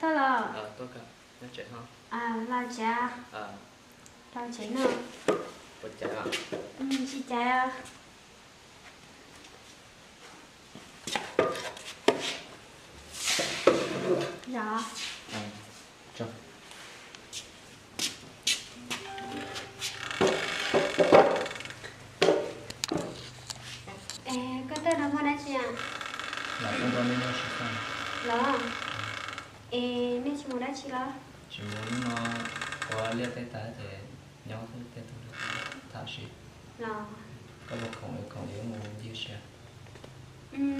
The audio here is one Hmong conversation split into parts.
Los, los tsev no. Tsis caiv. Zos. Es koj tuaj no muaj dab tsi? Los, es nej tsis mus dab tsi los? Tsis mus, hnub no ua liaj teb tas ces nyob xwb, tej tug tham si. Los, koj puas khoom? Khoom ces wb mus ncig sia.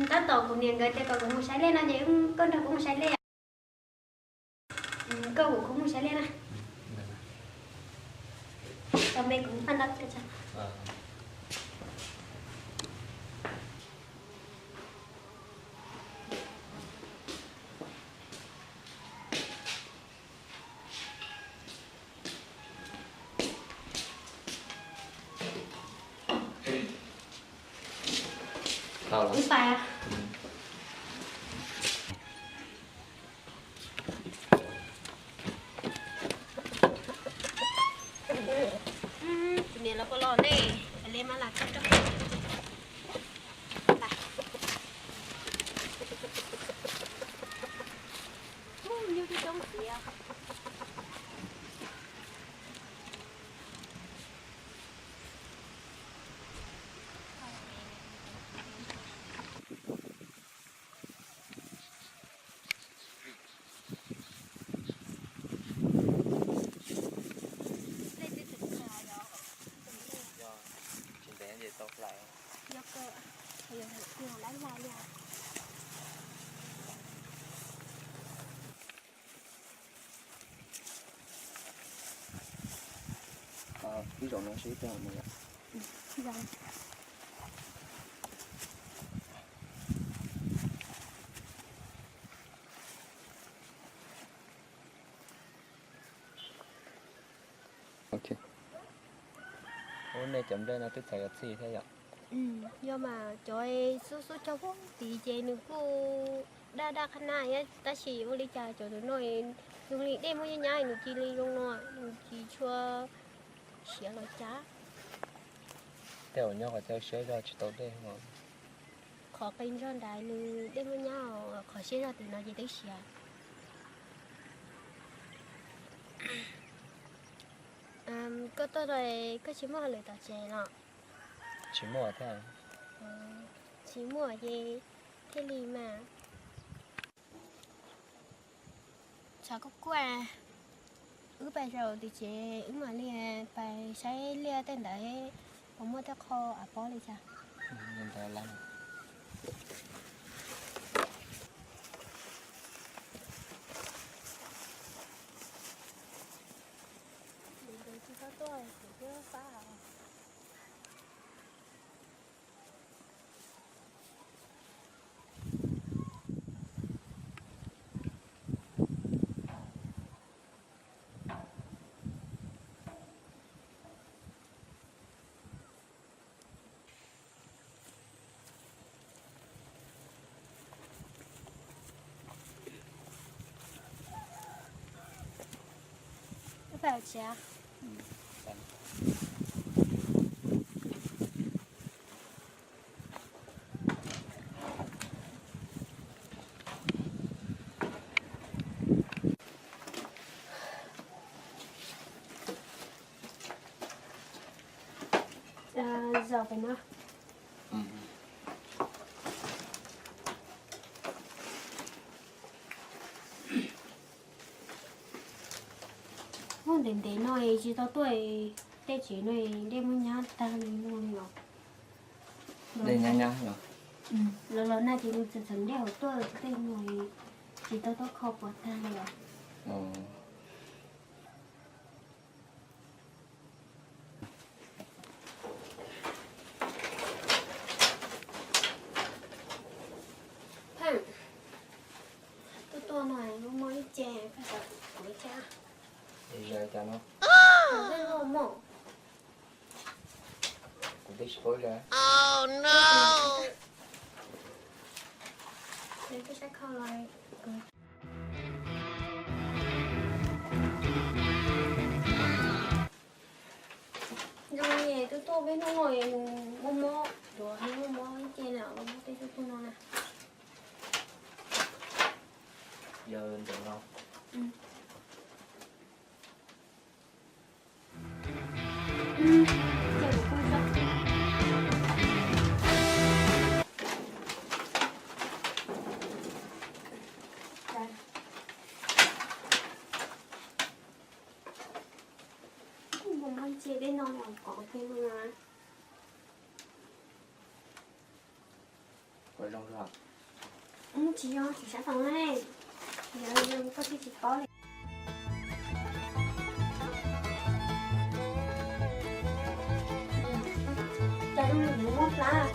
Tab tom kuv niam nkawd tias kom kuv mus saib liaj no ces koj nrog kuv mus saib liaj. Koj kuv kuv mus saib liaj na. Tau npe kuv paj ntab. Tau lawm. Tus niam los puas los ne? Li mas lam tso rau. Nyuj coob coob tiag. Ib zaug no seb ib pliag mus yom. Ok. Ub, nej cov nplej no twb txawv yuav txhij thiab yom? Yog mas cov xub xub cog pub tid ces nws kuj daj daj qab na, tab sis ua li cas cov tus no zoo li dej muaj nyab nyab nws cia li zoo no, nws tsis tshua siav los cas. Tej zaum nyob qhov chaw siab zog tsis tau dej. Qhov qis zog nrad nws dej muaj nyab, qhov siab zog tim no ces twb siav. Koj tuaj no koj tsis muaj hauj lwm tom tsev los? Tsis muaj thiab. Tsis muaj ces thiaj li mas. Tshav kuj kuaj, wb pais zaum tim tsev wb mam li pais saib liaj tej ntawd puas muaj tej qho av pob li cas. Zaum pem no. Ub, ntev ntev no es tsis tau tuaj, tej tsev no dej muaj nyab tag li no li os. Dej nyab nyab los. Los los nag ces nws txawm txawm dej hauv tuaj, tej no tsis tau tuaj kho puas tag li os. Pheej tuaj tuaj no muaj ib ce, pheej kuv ib ce. Zaum cas no? Kuv twb tsis paub li. Nws twb saib kho los. Zoo li tuaj tuaj peb hnub no es nws mob mob, tuav mob mob ib ce na, mob tej tuaj tuaj no na. Yog ntawm no. Ntsia dej no los kom peb no na. Tsis yog, tsis sab toom ne. Yog koj twb tsis paub li. Cas zoo li muab plab.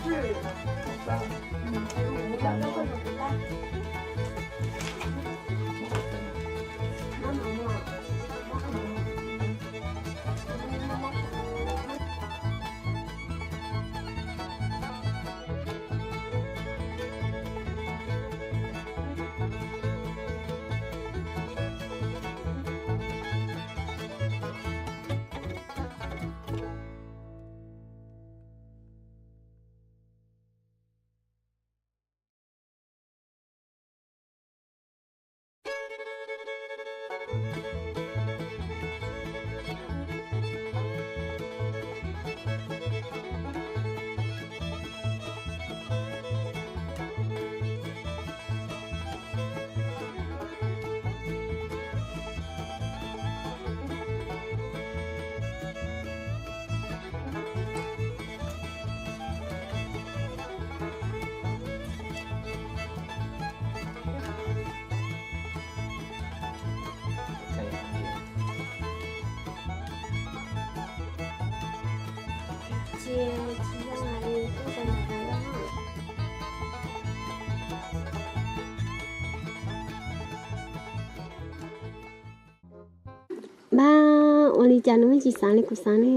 Npab, ua li cas nws tsis xav li kuv xav ne?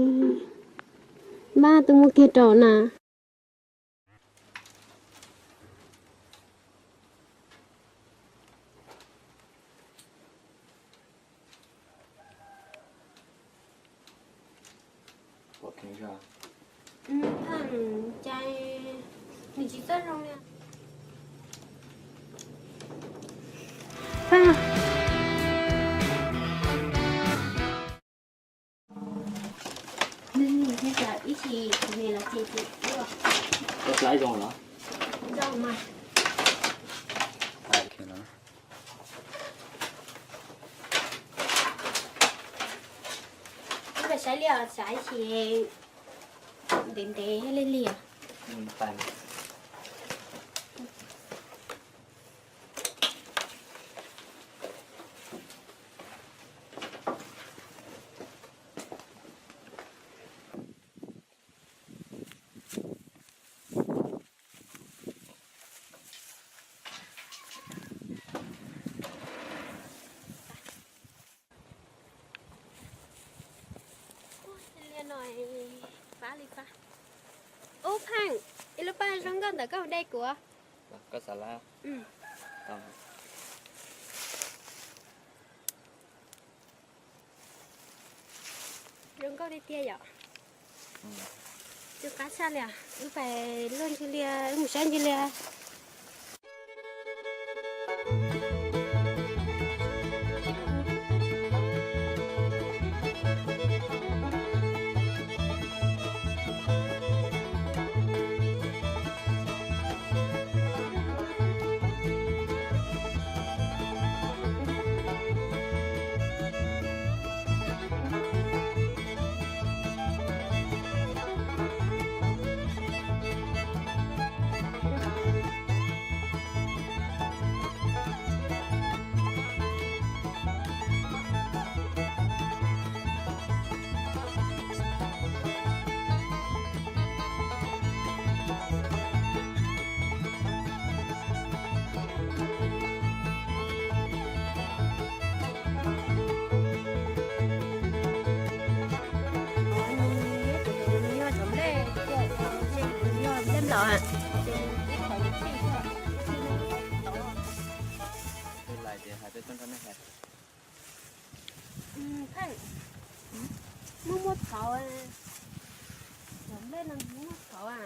Npab, tus muaj kiag rau na. Ib chim kuv los ces ces ua. Ua plab zoo los? Zoo mas. Ib pliag saib li os, saib ib chim ntev ntev lig lig os. Ua li no, pab li pab. Ub Pheej, ib lub paj zoo nkauj ntawm koj mus de kuv. Zoo nkauj tiag tiag yom. Zoo qab tshaj li os. Wb pais luaj ntsis li, wb mus saib ntsis li. Muaj muaj txhauv. Cov nplej no nws muaj txhauv a.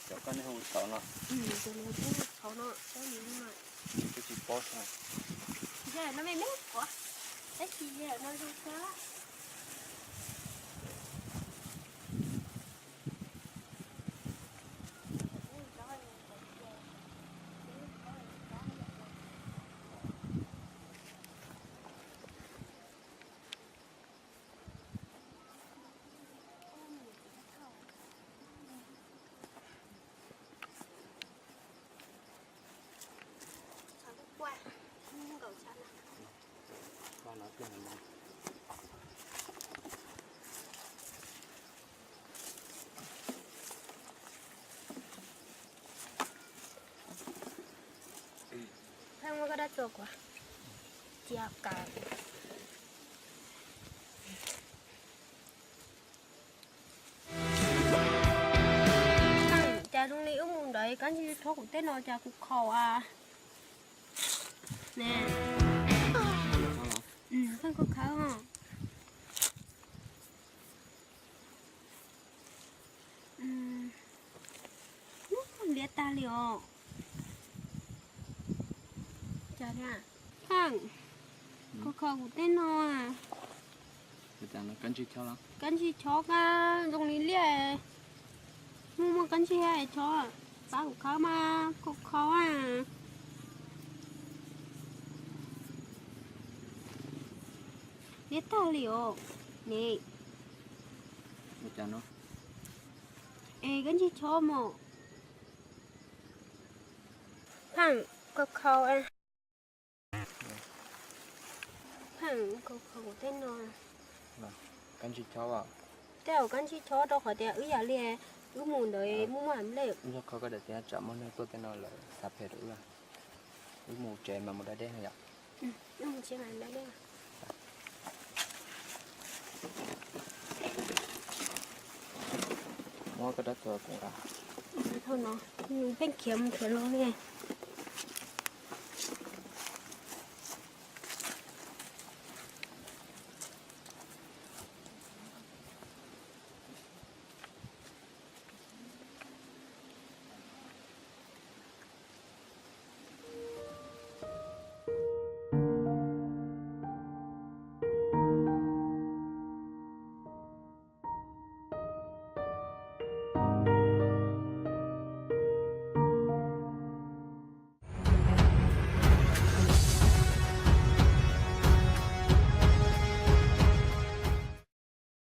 Cov koj nej hu txhauv no. Cov no kuj muaj txhauv no, cov no twb tsis paub saib. Yog no me me qhuav, tab sis yog no zoo xwb. Pheej muab koj dab txuas kuv cia kav. Cas zoo li wb mus ntawd kab ntsig chob kuv tej no cas kuv khaus a. Ne, pheej khaus khaus os. Liab tag li os. Cas thiab? Pheej khaus khaus kuv tej no. Kab ntsig chob kab zoo li liaj. Muaj muaj kab ntsig chob, pab kuv khawb mas khaus khaus a. Liab tag li os ne. Es kab ntsig chob mog. Pheej khaus khaus, pheej khaus khaus kuv tej no. Kab ntsig chob, tej zaum kab ntsig chob rau qhov tias wb yam li wb mus ntawd muaj muaj nplej. Yog qhov koj daim tias tsam muaj neeg tuaj tej no lawm xav phem rau wb, wb mus tsev mas mus da deb no yom. Muab koj dab txuas kuv nqa. Thaum no pheej khiav mus khiav los li.